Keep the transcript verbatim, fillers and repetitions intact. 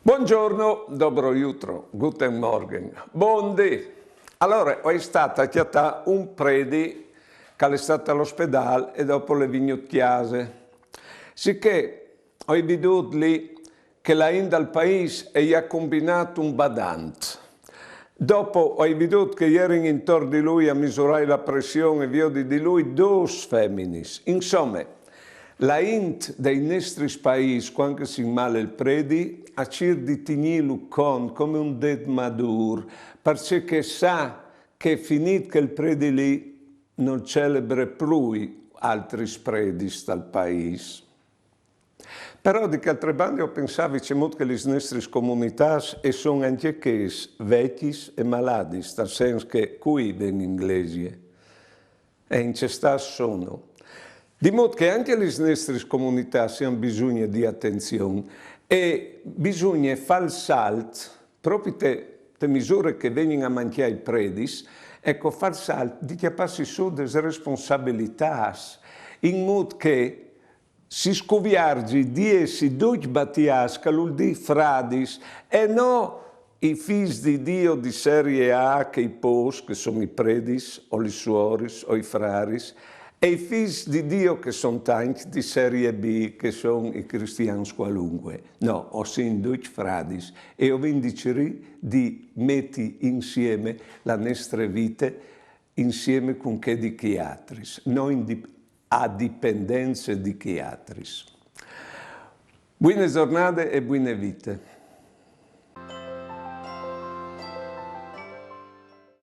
Buongiorno, dobro jutro, guten Morgen, bon dì. Alore, o ai stât a cjatâ un predi che al è stât al ospedâl e dopo al è vignût a cjase. Sichè o ai vidût li che la int dal paîs e à combinât un badant. Dopo o ai vidût che a jerin intor di lui a misurâi la pression e viodi di lui dôs feminis. Insome, la int dai nestris paîs, cuant che si inmale il predi, a cîr di tignîlu cont come un det madûr, parcè che e sa che finît chel predi li nol celebre plui altris predis tal paîs. Però di chê altre bande o pensavi cemût che lis nestris comunitâts e son ancje chês vecjis e maladis, tal sens che cui ven in glesie? E in ce stât sono? Di mût che ancje lis nestris comunitâts a àn bisugne di atenzion e bisugne fâ il salt, propit te, te misure che a vegnin a mancjâ i predis, eco, fâ il salt di cjapâsi sù des responsabilitâts, in mût che si scuvierzi di jessi ducj batiâts, che al vûl dî fradis, e no i fîs di Diu di serie A, che i pôs, che a son i predis, o lis suoris, o i fraris, e i fîs di Diu che a son tancj di serie B, che a son i cristians cualunque. No, o sin ducj fradis, e o vin di cirî di meti insiemi la nestre vite, insiemi cun chê di chei altris, no in di-, a dipendence di chei altris. Buine zornade e buine vite.